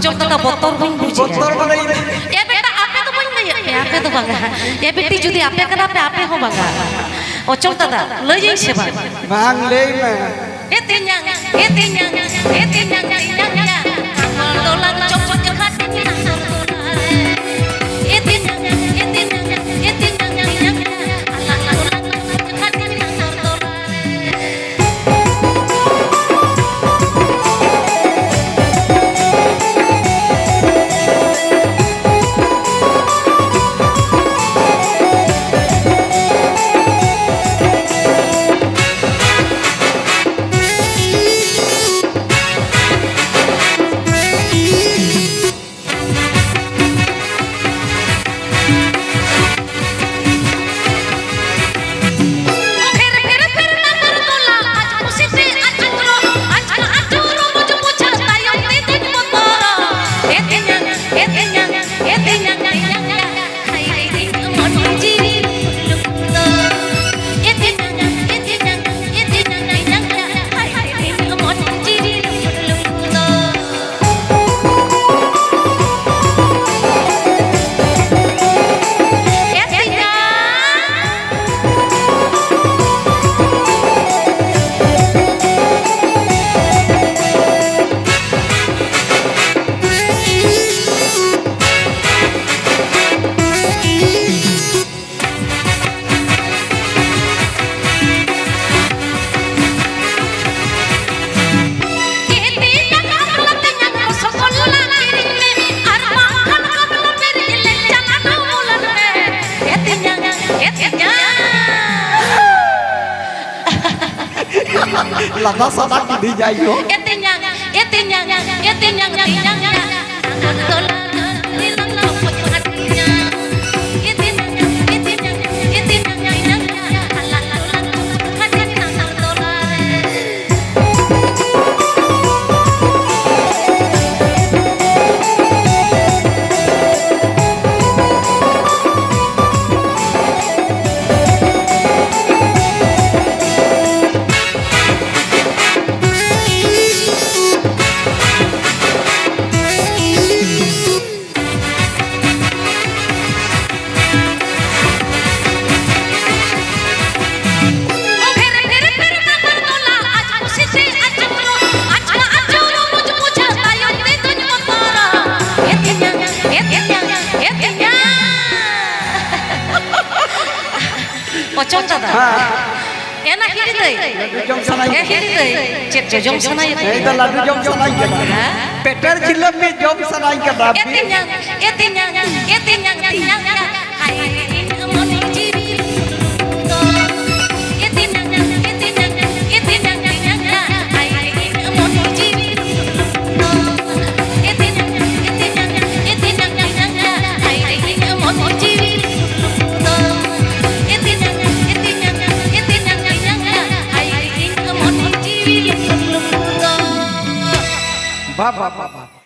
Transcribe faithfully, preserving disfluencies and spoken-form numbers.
ᱚᱪᱚᱞ ᱫᱟᱫᱟ, ᱵᱚᱛᱚᱨ ᱦᱚᱸᱧ ᱵᱩᱡᱮᱜᱼᱟ᱾ ᱵᱚᱛᱚᱨ ᱢᱟᱱᱮ ᱤᱧ ᱮ ᱵᱮᱴᱟ, ᱟᱯᱮ ᱫᱚ ᱵᱟᱹᱧ ᱞᱟᱹᱭᱮᱫ ᱯᱮᱭᱟ, ᱟᱯᱮ ᱫᱚ ᱵᱟᱝᱟ᱾ ᱮ ᱵᱤᱴᱤ, ᱡᱩᱫᱤ ᱟᱯᱮ ᱠᱟᱱᱟ ᱯᱮ, ᱟᱯᱮ ᱦᱚᱸ ᱵᱟᱝᱟ᱾ ᱚᱪᱚᱞ ᱫᱟᱫᱟ, ᱞᱟᱹᱭᱟᱹᱧ ᱥᱮ ᱵᱟᱝ? ᱵᱟᱝ, ᱞᱟᱹᱭ ᱢᱮ᱾ ᱮ ᱛᱮᱧᱟᱝ, ᱮ ᱛᱮᱧᱟᱝ, ᱮ ᱛᱮᱧᱟᱝ, ᱛᱮᱧᱟᱝ ᱭᱟ, ᱟᱢᱟᱞ ᱫᱚᱞᱟᱝ ᱪᱚᱯᱚᱡ ᱠᱷᱟᱴ ᱮᱱᱟ ᱥᱚᱨᱠᱟᱨ᱾ ᱮ ᱛᱮᱧᱟᱝ, ᱮ ᱛᱮᱧᱟᱝ, ᱮ ᱛᱮᱧᱟᱝ, ᱛᱮᱧᱟᱝ ᱭᱟ, ᱟᱞᱟᱝ ᱫᱚᱞᱟᱝ ᱪᱚᱯᱚᱡ ᱠᱷᱟᱴ ᱮᱱᱟ ᱥᱚᱨᱠᱟᱨ᱾ ᱞᱟᱸᱫᱟ ᱥᱟᱰᱟ ᱠᱤᱫᱤᱧ ᱟᱭᱳ᱾ ᱮ ᱛᱮᱧᱟᱝ, ᱮ ᱛᱮᱧᱟᱝ, ᱮ ᱛᱮᱧᱟᱝ, ᱛᱮᱧᱟᱝ᱾ ᱚᱪᱚᱞ ᱫᱟᱫᱟ᱾ ᱦᱮᱸ᱾ ᱮᱱᱟ ᱦᱤᱲᱤ ᱫᱟᱹᱭ᱾ ᱞᱟᱹᱰᱩ ᱡᱚᱢ ᱥᱟᱱᱟᱧ ᱮ ᱠᱟᱱᱟ᱾ ᱦᱤᱲᱤ ᱫᱟᱹᱭ, ᱪᱮᱫ ᱪᱚ ᱡᱚᱢ ᱥᱟᱱᱟᱭᱮᱫ ᱮᱭ ᱫᱚ ᱢᱮᱭᱟ? ᱞᱟᱹᱰᱩ ᱡᱚᱢ ᱥᱟᱱᱟᱧ ᱠᱟᱱᱟ᱾ ᱦᱮᱸ? ᱯᱮᱴᱮᱨ ᱡᱷᱤᱞᱟᱹᱯᱤ ᱡᱚᱢ ᱥᱟᱱᱟᱧ ᱠᱟᱱᱟ᱾ ᱮ ᱵᱤ- ᱛᱮᱧᱟᱝ, ᱮ ᱛᱮᱧᱟᱝ, ᱮ ᱛᱮᱧᱟᱝ, ᱛᱮᱧᱟᱝ, ᱦᱟᱭ ᱨᱮ ᱤᱧ ᱢᱚᱱᱮ ᱡᱤᱣᱤ ᱫᱚ᱾ ᱮ ᱛᱮᱧᱟᱝ, ᱮ ᱛᱮᱧᱟᱝ, ᱮ ᱛᱮᱧᱟᱝ, ᱛᱮᱧᱟᱝ, ᱦᱟᱭ ᱨᱮ ᱤᱧ ᱢᱚᱱᱮ ᱡᱤᱣᱤ ᱫᱚ᱾ ᱮ ᱛᱮᱧᱟᱝ, ᱮ ᱛᱮᱧᱟᱝ, ᱮ ᱛᱮᱧᱟᱝ, ᱛᱮᱧᱟᱝ, ᱦᱟᱭ ᱨᱮ ᱤᱧ ᱢᱚᱱᱮ ᱡᱤᱣᱤ ᱫᱚ᱾ ᱮ ᱛᱮᱧᱟᱝ, ᱮ ᱛᱮᱧᱟᱝ, ᱮ ᱛᱮᱧᱟᱝ, ᱛᱮᱧᱟᱝ, ᱦᱟᱭ ᱨᱮ ᱤᱧ ᱢᱚᱱᱮ ᱡᱤᱣᱤ ᱫᱚ᱾ ᱵᱟ, ᱵᱟ, ᱵᱟ, ᱵᱟ᱾